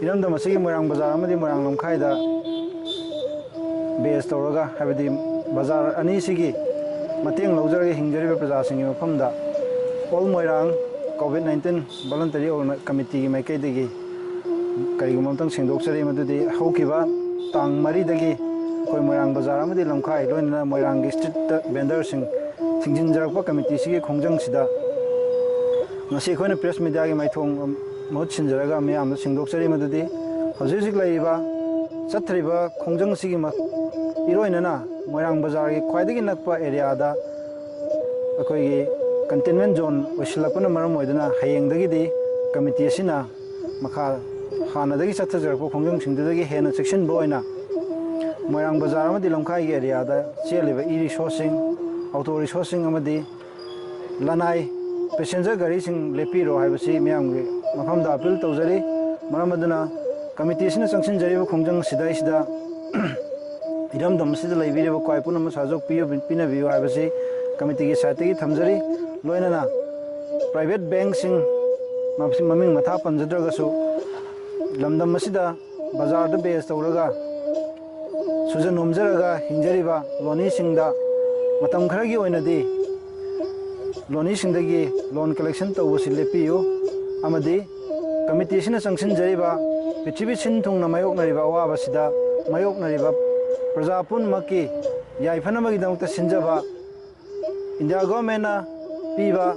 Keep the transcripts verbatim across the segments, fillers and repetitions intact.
ꯏꯔꯝꯗꯝ ꯑꯁꯤꯒꯤ ꯃꯣꯏꯔꯥꯡ ꯕꯖꯥꯔ ꯑꯃꯗꯤ ꯃꯣꯏꯔꯥꯡ ꯂꯝꯈꯥꯏꯗ ꯕꯦꯁ ꯇꯧꯔꯒ, ꯍꯥꯏꯕꯗꯤ ꯕꯖꯥꯔ ꯑꯅꯤꯁꯤꯒꯤ ꯃꯇꯦꯡ ꯂꯧꯖꯔꯒ ꯍꯤꯡꯖꯔꯤꯕ ꯄ꯭ꯔꯖꯥꯁꯤꯡꯒꯤ ꯃꯐꯝꯗ All Moirang COVID nineteen Voluntary Organ Committeeꯒꯤ ꯃꯥꯏꯀꯩꯗꯒꯤ ꯀꯔꯤꯒꯨꯝꯕ ꯑꯝꯇꯪ ꯁꯦꯡꯗꯣꯛꯆꯔꯤ꯫ ꯃꯗꯨꯗꯤ ꯍꯧꯈꯤꯕ ꯇꯥꯡ ꯃꯔꯤꯗꯒꯤ ꯑꯩꯈꯣꯏ ꯃꯣꯏꯔꯥꯡ ꯕꯖꯥꯔ ꯑꯃꯗꯤ ꯂꯝꯈꯥꯏ, ꯂꯣꯏꯅꯅ ꯃꯣꯏꯔꯥꯡꯒꯤ ꯁ꯭ꯇ꯭ꯔꯤꯠꯇ ꯚꯦꯟꯗꯔꯁꯤꯡ ꯊꯤꯡꯖꯤꯟꯖꯔꯛꯄ ꯀꯃꯤꯇꯤꯁꯤꯒꯤ ꯈꯣꯡꯖꯪꯁꯤꯗ ꯉꯁꯤ ꯑꯩꯈꯣꯏꯅ ꯄ꯭ꯔꯦꯁ ꯃꯤꯗꯤꯌꯥꯒꯤ ꯃꯥꯏꯊꯣꯡ ꯃꯍꯨꯠ ꯁꯤꯟꯖꯔꯒ ꯃꯤꯌꯥꯝꯗ ꯁꯦꯡꯗꯣꯛꯆꯔꯤ꯫ ꯃꯗꯨꯗꯤ ꯍꯧꯖꯤꯛ ꯍꯧꯖꯤꯛ ꯂꯩꯔꯤꯕ, ꯆꯠꯊꯔꯤꯕ ꯈꯣꯡꯖꯪꯁꯤꯒꯤ ꯃ-, ꯏꯔꯣꯏꯅꯅ ꯃꯣꯏꯔꯥꯡ ꯕꯖꯥꯔꯒꯤ ꯈ꯭ꯋꯥꯏꯗꯒꯤ ꯅꯛꯄ ꯑꯦꯔꯤꯌꯥꯗ ꯑꯩꯈꯣꯏꯒꯤ ꯀꯟꯇꯦꯟꯃꯦꯟ ꯖꯣꯟ ꯑꯣꯏꯁꯤꯜꯂꯛꯄꯅ ꯃꯔꯝ ꯑꯣꯏꯗꯨꯅ ꯍꯌꯦꯡꯗꯒꯤꯗꯤ ꯀꯃꯤꯇꯤ ꯑꯁꯤꯅ ꯃꯈꯥ ꯍꯥꯟꯅꯗꯒꯤ ꯆꯠꯊꯖꯔꯛꯄ ꯈꯣꯡꯖꯪꯁꯤꯡꯗꯨꯗꯒꯤ ꯍꯦꯟꯅ ꯆꯦꯛꯁꯤꯟꯕ ꯑꯣꯏꯅ ꯃꯣꯏꯔꯥꯡ ꯕꯖꯥꯔ ꯑꯃꯗꯤ ꯂꯝꯈꯥꯏꯒꯤ ꯑꯦꯔꯤꯌꯥꯗ ꯆꯦꯜꯂꯤꯕ ꯏ ꯔꯤꯛꯁꯣꯁꯤꯡ, ꯑꯣꯇꯣ ꯔꯤꯛꯁꯣꯁꯤꯡ ꯑꯃꯗꯤ ꯂꯅꯥꯏ ꯄꯦꯁꯦꯟꯖꯔ ꯒꯥꯔꯤꯁꯤꯡ ꯂꯦꯞꯄꯤꯔꯣ ꯍꯥꯏꯕꯁꯤ ꯃꯤꯌꯥꯝꯒꯤ ꯃꯐꯝꯗ ꯑꯄꯤꯜ ꯇꯧꯖꯔꯤ꯫ ꯃꯔꯝ ꯑꯗꯨꯅ ꯀꯃꯤꯇꯤ ꯑꯁꯤꯅ ꯆꯪꯁꯤꯟꯖꯔꯤꯕ ꯈꯣꯡꯖꯪ ꯑꯁꯤꯗꯩꯁꯤꯗ ꯏꯔꯝꯗꯝ ꯑꯁꯤꯗ ꯂꯩꯕꯤꯔꯤꯕ ꯈ꯭ꯋꯥꯏ ꯄꯨꯝꯅꯃꯛ ꯁꯍꯌꯣꯒ ꯄꯤꯕ-, ꯄꯤꯅꯕꯤꯌꯨ ꯍꯥꯏꯕꯁꯤ ꯀꯃꯤꯇꯤꯒꯤ ꯁꯥꯏꯠꯇꯒꯤ ꯊꯝꯖꯔꯤ꯫ ꯂꯣꯏꯅꯅ ꯄ꯭ꯔꯥꯏꯚꯦꯠ ꯕꯦꯡꯁꯤꯡ, ꯃꯁꯤ ꯃꯃꯤꯡ ꯃꯊꯥ ꯄꯟꯖꯗ꯭ꯔꯒꯁꯨ, ꯂꯝꯗꯝ ꯑꯁꯤꯗ ꯕꯖꯥꯔꯗ ꯕꯦꯁ ꯇꯧꯔꯒ ꯁꯨꯖ ꯅꯣꯝꯖꯔꯒ ꯍꯤꯡꯖꯔꯤꯕ ꯂꯣꯅꯤꯁꯤꯡꯗ ꯃꯇꯝ ꯈꯔꯒꯤ ꯑꯣꯏꯅꯗꯤ ꯂꯣꯅꯤꯁꯤꯡꯗꯒꯤ ꯂꯣꯟ ꯀꯂꯦꯛꯁꯟ ꯇꯧꯕꯁꯤ ꯂꯦꯞꯄꯤꯌꯨ ꯑꯃꯗꯤ ꯀꯃꯤꯇꯤ ꯑꯁꯤꯅ ꯆꯪꯁꯤꯟꯖꯔꯤꯕ ꯄ꯭ꯔꯤꯊꯤꯕꯤ ꯁꯤꯟ ꯊꯨꯡꯅ ꯃꯥꯌꯣꯛꯅꯔꯤꯕ ꯑꯋꯥꯕꯁꯤꯗ ꯃꯥꯌꯣꯛꯅꯔꯤꯕ ꯄ꯭ꯔꯖꯥ ꯄꯨꯝꯅꯃꯛꯀꯤ ꯌꯥꯏꯐꯅꯕꯒꯤꯗꯃꯛꯇ ꯁꯤꯟꯖꯕ ꯏꯟꯗꯤꯌꯥ ꯒꯣꯔꯃꯦꯟꯅ ꯄꯤꯕ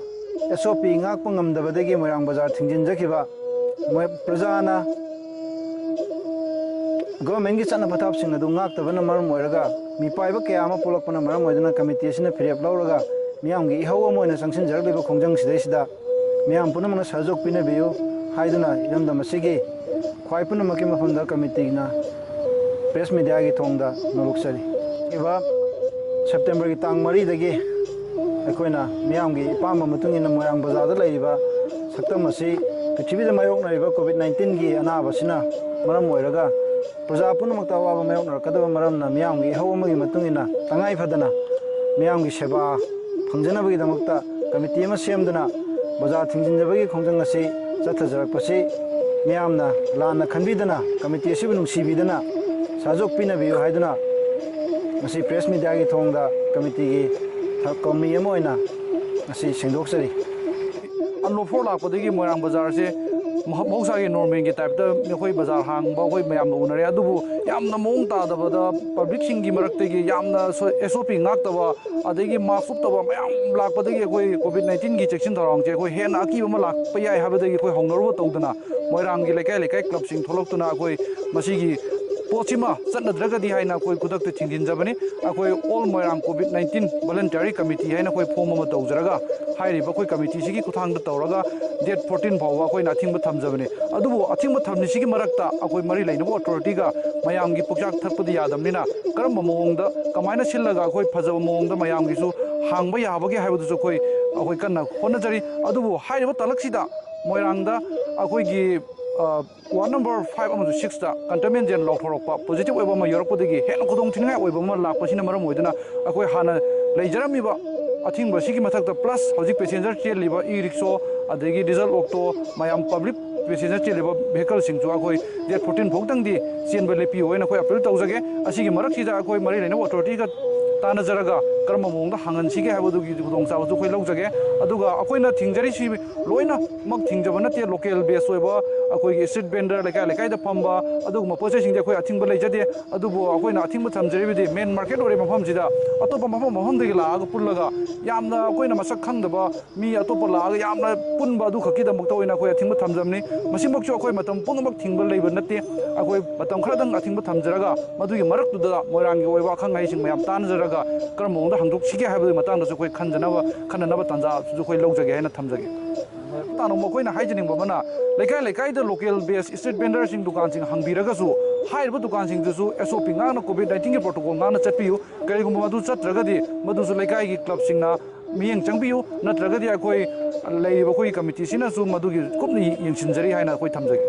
ꯑꯦꯁ ꯑꯣ ꯄꯤ ꯉꯥꯛꯄ ꯉꯝꯗꯕꯗꯒꯤ ꯃꯣꯏꯔꯥꯡ ꯕꯖꯥꯔ ꯊꯤꯡꯖꯤꯟꯖꯈꯤꯕ ꯃꯣꯏ ꯄ꯭ꯔꯖꯥꯅ ꯒꯣꯔꯃꯦꯟꯒꯤ ꯆꯠꯅ ꯄꯊꯥꯞꯁꯤꯡ ꯑꯗꯨ ꯉꯥꯛꯇꯕꯅ ꯃꯔꯝ ꯑꯣꯏꯔꯒ ꯃꯤꯄꯥꯏꯕ ꯀꯌꯥ ꯑꯃ ꯄꯣꯛꯂꯛꯄꯅ ꯃꯔꯝ ꯑꯣꯏꯗꯨꯅ ꯀꯃꯤꯇꯤ ꯑꯁꯤꯅ ꯐꯤꯔꯦꯞ ꯂꯧꯔꯒ ꯃꯤꯌꯥꯝꯒꯤ ꯏꯍꯧ ꯑꯃ ꯑꯣꯏꯅ ꯆꯪꯁꯤꯟꯖꯔꯛꯂꯤꯕ ꯈꯣꯡꯖꯪꯁꯤꯗꯩꯁꯤꯗ ꯃꯤꯌꯥꯝ ꯄꯨꯝꯅꯃꯛꯅ ꯁꯍꯌꯣꯒ ꯄꯤꯅꯕꯤꯌꯨ ꯍꯥꯏꯗꯨꯅ ꯏꯔꯝꯗꯝ ꯑꯁꯤꯒꯤ ꯈ꯭ꯋꯥꯏ ꯄꯨꯝꯅꯃꯛꯀꯤ ꯃꯐꯝꯗ ꯀꯃꯤꯇꯤꯅ ꯄ꯭ꯔꯦꯁ ꯃꯤꯗꯤꯌꯥꯒꯤ ꯊꯣꯡꯗ ꯅꯣꯂꯨꯛꯆꯔꯤ꯫ ꯏꯕ ꯁꯦꯞꯇꯦꯝꯕꯔꯒꯤ ꯇꯥꯡ ꯃꯔꯤꯗꯒꯤ ꯑꯩꯈꯣꯏꯅ ꯃꯤꯌꯥꯝꯒꯤ ꯑꯄꯥꯝꯕ ꯃꯇꯨꯡ ꯏꯟꯅ ꯃꯣꯏꯔꯥꯡ ꯕꯖꯥꯔꯗ ꯂꯩꯔꯤꯕ ꯁꯛꯇꯝ ꯑꯁꯤ ꯄ꯭ꯔꯤꯊꯤꯕꯤꯗ ꯃꯥꯌꯣꯛꯅꯔꯤꯕ ꯀꯣꯚꯤꯗ ꯅꯥꯏꯟꯇꯤꯟꯒꯤ ꯑꯅꯥꯕ ꯑꯁꯤꯅ ꯃꯔꯝ ꯑꯣꯏꯔꯒ ꯄ꯭ꯔꯖꯥ ꯄꯨꯝꯅꯃꯛꯇ ꯑꯋꯥꯕ ꯃꯥꯌꯣꯛꯅꯔꯛꯀꯗꯕ ꯃꯔꯝꯅ ꯃꯤꯌꯥꯝꯒꯤ ꯏꯍꯧ ꯑꯃꯒꯤ ꯃꯇꯨꯡ ꯏꯟꯅ ꯇꯉꯥꯏ ꯐꯗꯅ ꯃꯤꯌꯥꯝꯒꯤ ꯁꯦꯕꯥ ꯐꯪꯖꯅꯕꯒꯤꯗꯃꯛꯇ ꯀꯃꯤꯇꯤ ꯑꯃ ꯁꯦꯝꯗꯨꯅ ꯕꯖꯥꯔ ꯊꯤꯡꯖꯤꯟꯖꯕꯒꯤ ꯈꯣꯡꯖꯪ ꯑꯁꯤ ꯆꯠꯊꯖꯔꯛꯄꯁꯤ ꯃꯤꯌꯥꯝꯅ ꯂꯥꯟꯅ ꯈꯟꯕꯤꯗꯅ ꯀꯃꯤꯇꯤ ꯑꯁꯤꯕꯨ ꯅꯨꯡꯁꯤꯕꯤꯗꯨꯅ ꯁꯍꯖꯣꯛ ꯄꯤꯅꯕꯤꯌꯨ ꯍꯥꯏꯗꯨꯅ ꯉꯁꯤ ꯄ꯭ꯔꯦꯁ ꯃꯤꯗꯤꯌꯥꯒꯤ ꯊꯣꯡꯗ ꯀꯃꯤꯇꯤꯒꯤ ꯊ-, ꯀꯣꯃꯤ ꯑꯃ ꯑꯣꯏꯅ ꯉꯁꯤ ꯁꯦꯡꯗꯣꯛꯆꯔꯤ꯫ ꯑꯟꯂꯣꯛ ꯐꯣꯔ ꯂꯥꯛꯄꯗꯒꯤ ꯃꯣꯏꯔꯥꯡ ꯕꯖꯥꯔꯁꯦ ꯃꯍ-, ꯃꯍꯧꯁꯥꯒꯤ ꯅꯣꯔꯃꯦꯜꯒꯤ ꯇꯥꯏꯞꯇ ꯑꯩꯈꯣꯏ ꯕꯖꯥꯔ ꯍꯥꯡꯕ ꯑꯩꯈꯣꯏ ꯃꯌꯥꯝꯅ ꯎꯅꯔꯦ꯫ ꯑꯗꯨꯕꯨ ꯌꯥꯝꯅ ꯃꯑꯣꯡ ꯇꯥꯗꯕꯗ ꯄꯕ꯭ꯂꯤꯛꯁꯤꯡꯒꯤ ꯃꯔꯛꯇꯒꯤ ꯌꯥꯝꯅ ꯁꯣ-, ꯑꯦꯁ ꯑꯣ ꯄꯤ ꯉꯥꯛꯇꯕ, ꯑꯗꯒꯤ ꯃꯥꯁꯛ ꯎꯞꯇꯕ ꯃꯌꯥꯝ ꯂꯥꯛꯄꯗꯒꯤ ꯑꯩꯈꯣꯏ ꯀꯣꯚꯤꯗ ꯅꯥꯏꯟꯇꯤꯟꯒꯤ ꯆꯦꯛꯁꯤꯟ ꯊꯧꯔꯥꯡꯁꯦ ꯑꯩꯈꯣꯏ ꯍꯦꯟꯅ ꯑꯀꯤꯕ ꯑꯃ ꯂꯥꯛꯄ ꯌꯥꯏ ꯍꯥꯏꯕꯗꯒꯤ ꯑꯩꯈꯣꯏ ꯍꯧꯅꯔꯨꯕ ꯇꯧꯗꯅ ꯃꯣꯏꯔꯥꯡꯒꯤ ꯂꯩꯀꯥꯏ ꯂꯩꯀꯥꯏ ꯀ꯭ꯂꯕꯁꯤꯡ ꯊꯣꯛꯂꯛꯇꯨꯅ ꯑꯩꯈꯣꯏ ꯃꯁꯤꯒꯤ ꯄꯣꯠꯁꯤꯃ ꯆꯠꯅꯗ꯭ꯔꯒꯗꯤ ꯍꯥꯏꯅ ꯑꯩꯈꯣꯏ ꯈꯨꯗꯛꯇ ꯊꯤꯡꯖꯤꯟꯖꯕꯅꯤ꯫ ꯑꯩꯈꯣꯏ ꯑꯣꯜ ꯃꯣꯏꯔꯥꯡ ꯀꯣꯚꯤꯗ ꯅꯥꯏꯟꯇꯤꯟ ꯚꯣꯂꯟꯇꯤꯌꯔꯤ ꯀꯃꯤꯇꯤ ꯍꯥꯏꯅ ꯑꯩꯈꯣꯏ ꯐꯣꯝ ꯑꯃ ꯇꯧꯖꯔꯒ ꯍꯥꯏꯔꯤꯕ ꯑꯩꯈꯣꯏ ꯀꯃꯤꯇꯤꯁꯤꯒꯤ ꯈꯨꯠꯊꯥꯡꯗ ꯇꯧꯔꯒ ꯗꯦꯠ ꯐꯣꯔꯇꯤꯟ ꯐꯥꯎꯕ ꯑꯩꯈꯣꯏꯅ ꯑꯊꯤꯡꯕ ꯊꯝꯖꯕꯅꯤ꯫ ꯑꯗꯨꯕꯨ ꯑꯊꯤꯡꯕ ꯊꯝꯂꯤꯁꯤꯒꯤ ꯃꯔꯛꯇ ꯑꯩꯈꯣꯏ ꯃꯔꯤ ꯂꯩꯅꯕ ꯑꯣꯊꯣꯔꯤꯇꯤꯒ ꯃꯌꯥꯝꯒꯤ ꯄꯨꯛꯆꯥꯛ ꯊꯛꯄꯗꯤ ꯌꯥꯗꯕꯅꯤꯅ ꯀꯔꯝꯕ ꯃꯑꯣꯡꯗ ꯀꯃꯥꯏꯅ ꯁꯤꯜꯂꯒ ꯑꯩꯈꯣꯏ ꯐꯖꯕ ꯃꯑꯣꯡꯗ ꯃꯌꯥꯝꯒꯤꯁꯨ ꯍꯥꯡꯕ ꯌꯥꯕꯒꯦ ꯍꯥꯏꯕꯗꯨꯁꯨ ꯑꯩꯈꯣꯏ, ꯑꯩꯈꯣꯏ ꯀꯟꯅ ꯍꯣꯠꯅꯖꯔꯤ꯫ ꯑꯗꯨꯕꯨ ꯍꯥꯏꯔꯤꯕ ꯇꯥꯂꯛꯁꯤꯗ ꯃꯣꯏꯔꯥꯡꯗ ꯑꯩꯈꯣꯏꯒꯤ, ꯑ, ꯋꯥꯔꯗ ꯅꯝꯕꯔ ꯐꯥꯏꯚ ꯑꯃꯁꯨꯡ ꯁꯤꯛꯁꯇ ꯀꯟꯇꯦꯟꯃꯦꯟ ꯖꯣꯟ ꯂꯥꯎꯊꯣꯔꯛꯄ ꯄꯣꯖꯤꯇꯤꯚ ꯑꯣꯏꯕ ꯑꯃ ꯌꯥꯎꯔꯛꯄꯗꯒꯤ ꯍꯦꯟꯅ ꯈꯨꯗꯣꯡ ꯊꯤꯅꯤꯡꯉꯥꯏ ꯑꯣꯏꯕ ꯑꯃ ꯂꯥꯛꯄꯁꯤꯅ ꯃꯔꯝ ꯑꯣꯏꯗꯨꯅ ꯑꯩꯈꯣꯏ ꯍꯥꯟꯅ ꯂꯩꯖꯔꯝꯃꯤꯕ ꯑꯊꯤꯡꯕꯁꯤꯒꯤ ꯃꯊꯛꯇ ꯄ꯭ꯂꯁ ꯍꯧꯖꯤꯛ ꯄꯦꯁꯦꯟꯖꯔ ꯆꯦꯜꯂꯤꯕ ꯏ ꯔꯤꯛꯁꯣ, ꯑꯗꯒꯤ ꯗꯤꯖꯜ ꯑꯣꯛꯇꯣ, ꯃꯌꯥꯝ ꯄꯕ꯭ꯂꯤꯛ ꯄꯦꯁꯦꯟꯖꯔ ꯆꯦꯜꯂꯤꯕ ꯚꯦꯍꯤꯀꯜꯁꯤꯡꯁꯨ ꯑꯩꯈꯣꯏ ꯗꯦꯠ ꯐꯣꯔꯇꯤꯟ ꯐꯥꯎꯇꯪꯗꯤ ꯆꯦꯟꯕ ꯂꯦꯞꯄꯤꯌꯨ ꯍꯥꯏꯅ ꯑꯩꯈꯣꯏ ꯑꯄꯤꯜ ꯇꯧꯖꯒꯦ꯫ ꯑꯁꯤꯒꯤ ꯃꯔꯛꯁꯤꯗ ꯑꯩꯈꯣꯏ ꯃꯔꯤ ꯂꯩꯅꯕ ꯑꯣꯊꯣꯔꯤꯇꯤꯒ ꯇꯥꯟꯅꯖꯔꯒ ꯀꯔꯝꯕ ꯃꯑꯣꯡꯗ ꯍꯥꯡꯍꯟꯁꯤꯒꯦ ꯍꯥꯏꯕꯗꯨꯒꯤ ꯈꯨꯗꯣꯡꯆꯥꯕꯁꯨ ꯑꯩꯈꯣꯏ ꯂꯧꯖꯒꯦ꯫ ꯑꯗꯨꯒ ꯑꯩꯈꯣꯏꯅ ꯊꯤꯡꯖꯔꯤꯁꯤ ꯂꯣꯏꯅꯃꯛ ꯊꯤꯡꯖꯕ ꯅꯠꯇꯦ, ꯂꯣꯀꯦꯜ ꯕꯦꯁ ꯑꯣꯏꯕ ꯑꯩꯈꯣꯏꯒꯤ ꯁ꯭ꯇ꯭ꯔꯤꯠ ꯚꯦꯟꯗꯔ, ꯂꯩꯀꯥꯏ ꯂꯩꯀꯥꯏꯗ ꯐꯝꯕ ꯑꯗꯨꯒꯨꯝꯕ ꯄꯣꯠ ꯆꯩꯁꯤꯡꯁꯦ ꯑꯩꯈꯣꯏ ꯑꯊꯤꯡꯕ ꯂꯩꯖꯗꯦ꯫ ꯑꯗꯨꯕꯨ ꯑꯩꯈꯣꯏꯅ ꯑꯊꯤꯡꯕ ꯊꯝꯖꯔꯤꯕꯗꯤ ꯃꯦꯟ ꯃꯥꯔꯀꯦꯠ ꯑꯣꯏꯔꯤꯕ ꯃꯐꯝꯁꯤꯗ ꯑꯇꯣꯞꯄ ꯃꯐꯝ ꯃꯐꯝꯗꯒꯤ ꯂꯥꯛꯑꯒ ꯄꯨꯜꯂꯒ ꯌꯥꯝꯅ ꯑꯩꯈꯣꯏꯅ ꯃꯁꯛ ꯈꯪꯗꯕ ꯃꯤ ꯑꯇꯣꯞꯄ ꯂꯥꯛꯑꯒ ꯌꯥꯝꯅ ꯄꯨꯟꯕ ꯑꯗꯨ ꯈꯛꯀꯤꯗꯃꯛꯇ ꯑꯣꯏꯅ ꯑꯩꯈꯣꯏ ꯑꯊꯤꯡꯕ ꯊꯝꯖꯕꯅꯤ꯫ ꯃꯁꯤꯃꯛꯁꯨ ꯑꯩꯈꯣꯏ ꯃꯇꯝ ꯄꯨꯝꯅꯃꯛ ꯊꯤꯡꯕ ꯂꯩꯕ ꯅꯠꯇꯦ꯫ ꯑꯩꯈꯣꯏ ꯃꯇꯝ ꯈꯔꯗꯪ ꯑꯊꯤꯡꯕ ꯊꯝꯖꯔꯒ ꯃꯗꯨꯒꯤ ꯃꯔꯛꯇꯨꯗ ꯃꯣꯏꯔꯥꯡꯒꯤ ꯑꯣꯏꯕ ꯑꯈꯪ ꯑꯍꯩꯁꯤꯡ ꯃꯌꯥꯝ ꯇꯥꯟꯅꯖꯔꯒ ꯀꯔꯝꯕ ꯃꯑꯣꯡꯗ ꯍꯥꯡꯗꯣꯛꯁꯤꯒꯦ ꯍꯥꯏꯕꯒꯤ ꯃꯇꯥꯡꯗꯁꯨ ꯑꯩꯈꯣꯏ ꯈꯟꯖꯅꯕ, ꯈꯟꯅꯅꯕ ꯇꯥꯟꯖꯥꯁꯨ ꯑꯩꯈꯣꯏ ꯂꯧꯖꯒꯦ ꯍꯥꯏꯅ ꯊꯝꯖꯒꯦ꯫ ꯇꯥꯅ ꯃꯈꯣꯏꯅ ꯍꯥꯏꯖꯅꯤꯡꯕ ꯑꯃꯅ, ꯂꯩꯀꯥꯏ ꯂꯩꯀꯥꯏꯗ ꯂꯣꯀꯦꯜ ꯕꯦꯁ ꯁ꯭ꯇ꯭ꯔꯤꯠ ꯚꯦꯟꯗꯔꯁꯤꯡ ꯗꯨꯀꯥꯟꯁꯤꯡ ꯍꯥꯡꯕꯤꯔꯒꯁꯨ ꯍꯥꯏꯔꯤꯕ ꯗꯨꯀꯥꯟꯁꯤꯡꯗꯨꯁꯨ ꯑꯦꯁ ꯑꯣ ꯄꯤ ꯉꯥꯛꯅ, ꯀꯣꯚꯤꯗ ꯅꯥꯏꯟꯇꯤꯟꯒꯤ ꯄ꯭ꯔꯣꯇꯣꯀꯣꯜ ꯉꯥꯛꯅ ꯆꯠꯄꯤꯌꯨ꯫ ꯀꯔꯤꯒꯨꯝꯕ ꯃꯗꯨ ꯆꯠꯇ꯭ꯔꯒꯗꯤ ꯃꯗꯨꯁꯨ ꯂꯩꯀꯥꯏꯒꯤ ꯀ꯭ꯂꯕꯁꯤꯡꯅ ꯃꯤꯠꯌꯦꯡ ꯆꯪꯕꯤꯌꯨ, ꯅꯠꯇ꯭ꯔꯒꯗꯤ ꯑꯩꯈꯣꯏ ꯂꯩꯔꯤꯕ ꯑꯩꯈꯣꯏꯒꯤ ꯀꯃꯤꯇꯤꯁꯤꯅꯁꯨ ꯃꯗꯨꯒꯤ ꯀꯨꯞꯅ ꯌꯦꯡꯁꯤꯟꯖꯔꯤ ꯍꯥꯏꯅ ꯑꯩꯈꯣꯏ ꯊꯝꯖꯒꯦ꯫